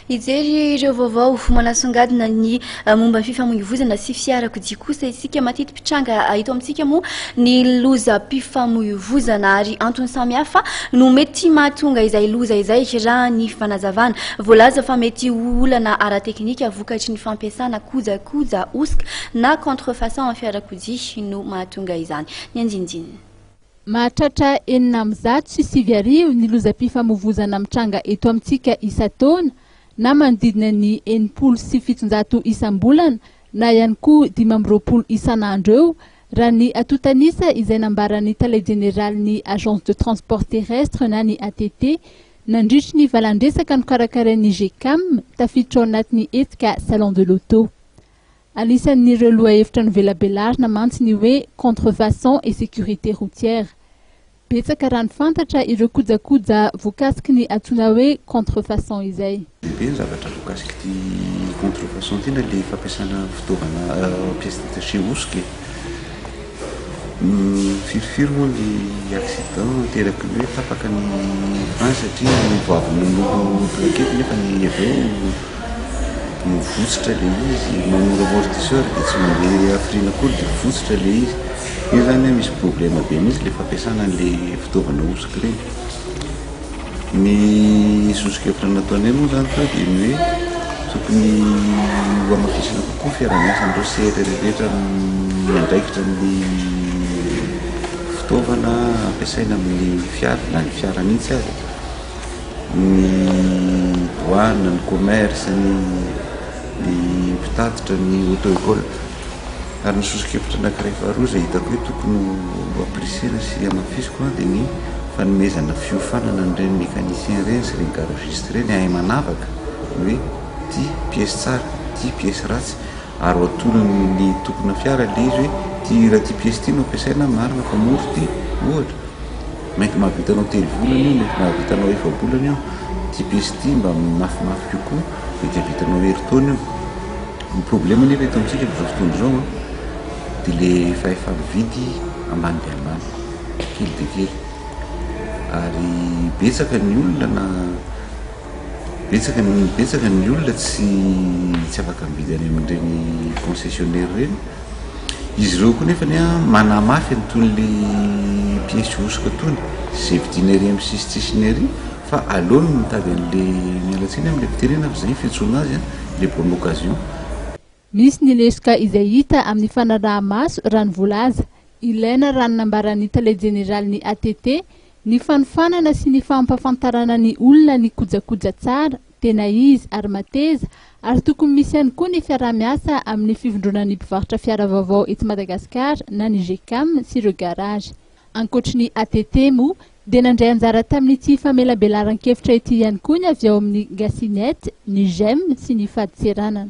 Hijery ireo vaovao manasongadina ny momba ny fifamoivoizana sy fiarakodia kosa isika. Mateti-pitranga eto amintsika moa ny lozam-pifamoivoizana ary antony samihafa no mety mahatonga izay loza izay raha ny fanazavana. Voalaza fa mety ho olana ara-teknika vokatry ny fampiasana kojakoja hosoka na contrefaçon amin'ny fiarakodia no mahatonga izany. Ny andinindininy. Mahatratra 96 ny lozam-pifamoivozana mitranga eto amintsika isan-taona na manodidina ny 760 isam-bolana na ihany koa 25 isan'andro eo raha ny antontan'isa izay nambaran'ny tale jeneralin'ny Agence de transport terrestre na ny ATT nandritry ny valandresaka nokarakarain'ny Gecam tafiditra ao anatin'ny hetsika Salon de l'auto. Anisan'ireo lohahevitra novelabelarina mantsy ny hoe contrefaçon et sécurité routière. Betsaka raha ny fantatra ireo kojakoja voakasiky ny antsoina hoe contrefaçon izay. Lehibe ny zavatra voakasik'ity contrefaçon ity na ilay fampiasana fitaovana pièces détachées hosoka e. Firifiry moa ny accident ateraky ny hoe tapaka ny frein satria vao avy nanoro plaquette nefa ny avy eo mivotsitra ilay izy, manoro amortisseur dia tsy mandeha frein akory dia mivotsitra ilay izy. Io zany misy problème be mihitsy ilay fampiasana an'ilay fitaovana hosoka ireny. Ny soso-kevitra nataonay moa zany teo dia ny hoe tokony ho hamafisina kokoa fiaraha-miasan'ireo sehatra rehetra miandraikitra ny fitaovana ampiasaina amin'ny fiara na ny fiara mihitsy aza, ny douane, ny commerce, ny ny mpitatitra, ny auto école. Ary ny soso-kevitra anankiray faharoa izay hitako hoe tokony ho ampirisihina sy hamafisiko dia ny fanomezana fiofanana an'ireny mécanicien ireny sy ireny garagiste ireny hahay manavaka ny hoe ity pièce tsara, ity pièce ratsy ary ho atolony ny tompona fiara ilay izy hoe ity raha ity pièce ity no ampiasaina marina fa mora ity ohatra mety mahavita anao 3 volana io, mety mahavita anao efa-bolana io, ity pièce ity mba mafimafy kokoa mety hahavita anao herintaona io. Ny problème anefa eto amintsika amin'izao fotoana izao an, dia le fahefa-mividy ambany dia ambany, kely dia kely. Ary betsaka ny olona na betsaka ny betsaka ny olona tsy tsy afaka mividy any amin'ireny concessionnaire ireny. Izy ireo koa nefany an manamafy an'itony le pièce hosoka itony, izay vidiana ery amin'ny sisintsisiny ery fa aleony mitady an'le, miala tsiny amin'ilay fitenenana fa izay ny fiantsoana azy an, le bonne occasion. Misy ny lesoka izay hita amin'ny fanaraha-maso raha ny voalaza. Ilaina raha ny nambaran'ny tale jeneralin'ny ATT ny fanofanana sy ny fampahafantarana ny olona ny kojakoja tsara, tena izy ary mateza ary tokony misy ihany koa ny fiaraha-miasa amin'ny fivondronan'ny mpivarotra fiara vaovao eto Madagasikara na ny Gecam sy ireo garage. Ankoatry ny ATT moa dia nandray anjara tamin'ity famelabelaran-kevitra ity ihany koa ny avy ao amin'ny Gasynet, ny Gem sy ny Fadintseranana.